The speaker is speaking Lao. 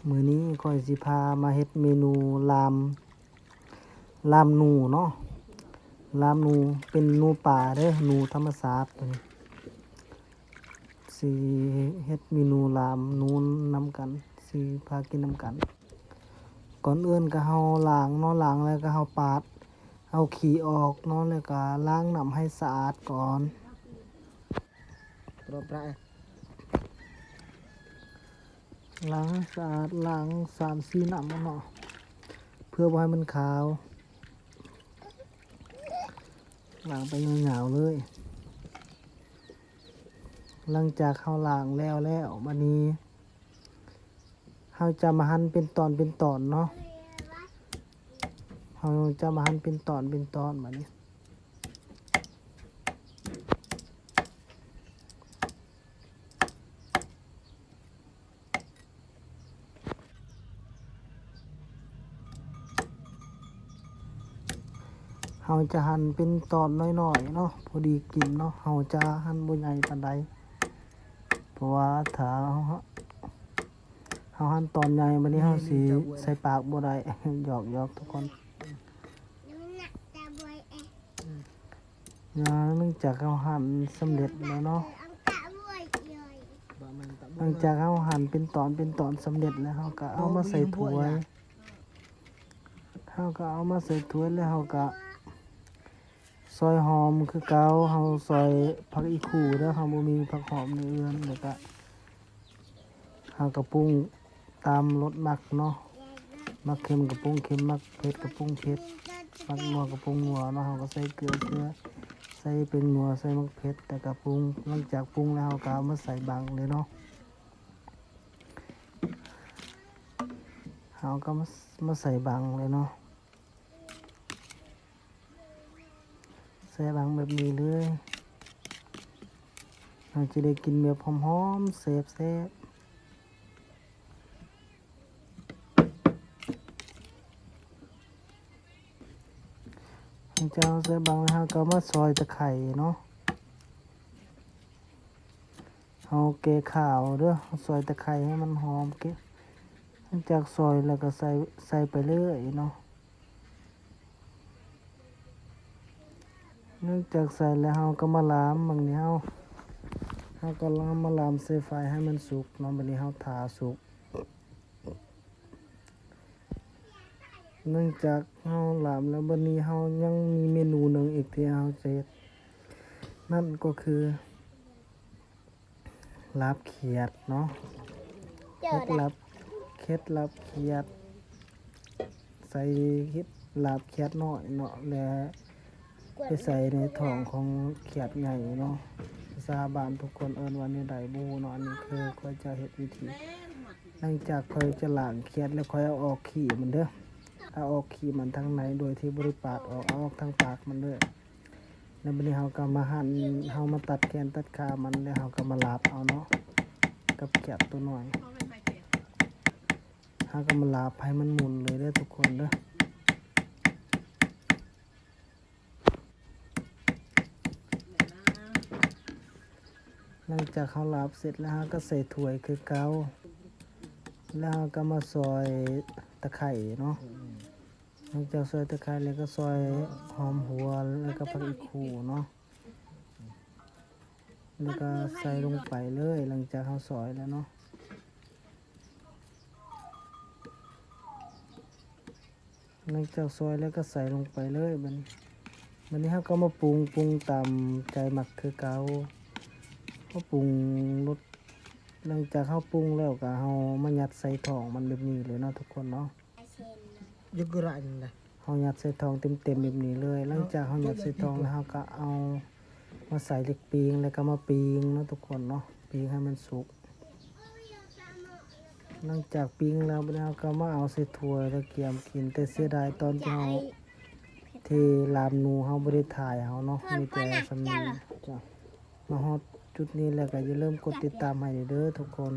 ມື້ນີ້ຂ້ອຍຊິພາມາເຮັດເມນູລາມ ລາມໜູເນາະ, ລາມໜູ ເປັນໜູປ່າເດີ້ ໜູທຳມະຊາດໂຕນີ້. ຊິເຮັດເມນູລາມໜູນຳກັນ ຊິພາກິນນຳກັນ. ກ່ອນອື່ນກໍເຮົາລ້າງເນາະ, ລ້າງແລ້ວກໍເຮົາປາດ ເອົາຂີ້ອອກເນາະ, ແລ້ວກໍລ້າງນ້ຳໃຫ້ສະອາດກ່ອນ. ລ້າງໃຫ້ສະອາດ, ລ້າງສາມສີ່ນ້ຳເນາະ ເພື່ອບໍ່ໃຫ້ມັນຄາວ. ລ້າງໄປຍາວໆເລີຍ. ຫຼັງຈາກເຮົາລ້າງແລ້ວແລ້ວ, ບັດນີ້ເຮົາຈະມາຫັ່ນເປັນຕອນເປັນຕອນເນາະ. ເຮົາຈະມາຫັ່ນເປັນຕອນເປັນຕອນບັດນີ້. ເຮົາຈະຫັ່ນເປັນຕອນນ້ອຍໆເນາະ ພໍດີກິນເນາະ. ເຮົາຈະຫັ່ນບໍ່ໃຫຍ່ປານໃດ ເພາະວ່າຖ້າເຮົາ ເຮົາຫັ່ນຕອນໃຫຍ່ ບັດນີ້ເຮົາຊິໃສ່ປາກບໍ່ໄດ້. ຫຍອກໆທຸກຄົນ. ອືມ ຫຼັງຈາກເຮົາຫັ່ນສຳເລັດແລ້ວເນາະ, ຫຼັງຈາກເຮົາຫັ່ນເປັນຕອນເປັນຕອນສຳເລັດແລ້ວ ເຮົາກໍເອົາມາໃສ່ຖ້ວຍ. ເຮົາກໍເອົາມາໃສ່ຖ້ວຍແລ້ວ ເຮົາກໍຊອຍຫອມຄືເກົ່າ. ເຮົາຊອຍຜັກອີ່ຄູເດີ້ ເຮົາບໍ່ມີຜັກຫອມໃນເຮືອນ. ແລ້ວກໍ ເຮົາກໍປຸງຕາມລົດມັກເນາະ, ມັກເຄັມກໍປຸງເຄັມ, ມັກເຜັດກໍປຸງເຜັດ, ມັກນົວກໍປຸງນົວເນາະ. ເຮົາກໍໃສ່ເກືອ ເກືອ ໃສ່ແປ້ງນົວ ໃສ່ໝາກເຜັດ ແລ້ວກໍປຸງ. ຫຼັງຈາກປຸງແລ້ວ ເຮົາກໍເອົາມາໃສ່ບັງເລີຍເນາະ. ເຮົາກໍມາ ມາໃສ່ບັງເລີຍເນາະ. ໃສ່ບັງແບບນີ້ເລີຍ, ເຮົາຈະໄດ້ກິນແບບຫອມໆ ແຊບໆ. ຫຼັງຈາກເຮົາໃສ່ບັງແລ້ວ ເຮົາກໍມາຊອຍຕະໄຄເນາະ. ເຮົາແກ່ຂ່າເດີ້, ເຮົາຊອຍຕະໄຄໃຫ້ມັນຫອມ. ແກະ ຫຼັງຈາກຊອຍແລ້ວກໍໃສ່ ໃສ່ໄປເລີຍເນາະ. ຫຼັງຈາກໃສ່ແລ້ວ ເຮົາກໍມາລາມ. ບັດນີ້ເຮົາ ເຮົາກໍລາມ ມາລາມໃສ່ໄຟໃຫ້ມັນສຸກເນາະ. ບັດນີ້ເຮົາຖ້າສຸກ. ຫຼັງຈາກເຮົາລາມແລ້ວ ບັດນີ້ເຮົາຍັງມີເມນູໜຶ່ງອີກທີ່ເຮົາຈະເຮັດ, ນັ້ນກໍຄື ລາບຂຽດເນາະ. ເຮັດລາບ ເຮັດລາບຂຽດ ໃສ່ເຮັດລາບຂຽດນ້ອຍເນາະ ແລະ ໄປໃສ່ໃນທ້ອງຂອງຂຽດໃຫຍ່ເນາະ. ພາສາບ້ານທຸກຄົນເອີ້ນວ່າແນວໃດບໍ່ຮູ້ເນາະ. ອັນນີ້ຄືຂ້ອຍຈະເຮັດວິທີ ຫຼັງຈາກຂ້ອຍຈະລ້າງຂຽດແລ້ວ ຂ້ອຍເອົາອອກຂີ້ມັນເດີ້, ເອົາອອກຂີ້ມັນທາງໃນໂດຍທີ່ບໍ່ໄດ້ປາດອອກ, ເອົາອອກທາງປາກມັນເດີ້. ແລ້ວບັດນີ້ເຮົາກໍມາຫັ່ນ ເຮົາມາຕັດແຂນຕັດຂາມັນ ແລ້ວເຮົາກໍມາລາບເອົາເນາະ ກັບຂຽດໂຕນ້ອຍ. ເຮົາກໍມາລາບໃຫ້ມັນໝຸ່ນເລີຍເດີ້ທຸກຄົນເດີ້. ຫຼັງຈາກເຮົາລາບເສັດແລ້ວ ເຮົາກໍໃສ່ຖ້ວຍຄືເກົ່າ ແລ້ວເຮົາກໍມາຊອຍຕະໄຄເນາະ. ຫຼັງຈາກຊອຍຕະໄຄແລ້ວ ກໍຊອຍຫອມຫົວ ແລ້ວກໍຜັກອີ່ຄູເນາະ, ແລ້ວກໍໃສ່ລົງໄປເລີຍ. ຫຼັງຈາກເຮົາຊອຍແລ້ວເນາະ, ຫຼັງຈາກຊອຍແລ້ວ ກໍໃສ່ລົງໄປເລີຍ. ບັດນີ້ ບັດນີ້ເຮົາກໍມາປຸງ ປຸງຕາມໃຈມັກຄືເກົ່າ, ມາປຸງລົດ. ຫຼັງຈາກເຮົາປຸງແລ້ວ ກໍເຮົາມາຍັດໃສ່ທ້ອງມັນແບບນີ້ເລີຍເນາະທຸກຄົນເນາະ. ເຮົາຍັດໃສ່ທ້ອງເຕັມໆແບບນີ້ເລີຍ. ຫຼັງຈາກເຮົາຍັດໃສ່ທ້ອງແລ້ວ ເຮົາກໍເອົາມາໃສ່ເຫຼັກປີ້ງ ແລ້ວກໍມາປີ້ງເນາະທຸກຄົນເນາະ, ປີ້ງໃຫ້ມັນສຸກ. ຫຼັງຈາກປີ້ງແລ້ວ ບັດນີ້ເຮົາກໍມາເອົາໃສ່ຖ້ວຍ ແລ້ວກຽມກິນ. ແຕ່ເສຍດາຍຕອນທີ່ເຮົາເທລາມໜູ ເຮົາບໍ່ໄດ້ຖ່າຍເຮົາເນາະ, ມີແຕ່ສ່ຳນີ້. ມາຮອດຈຸດນີ້ແລ້ວ ກໍຢ່າລືມກົດຕິດຕາມໃຫ້ເດີ້ທຸກຄົນ.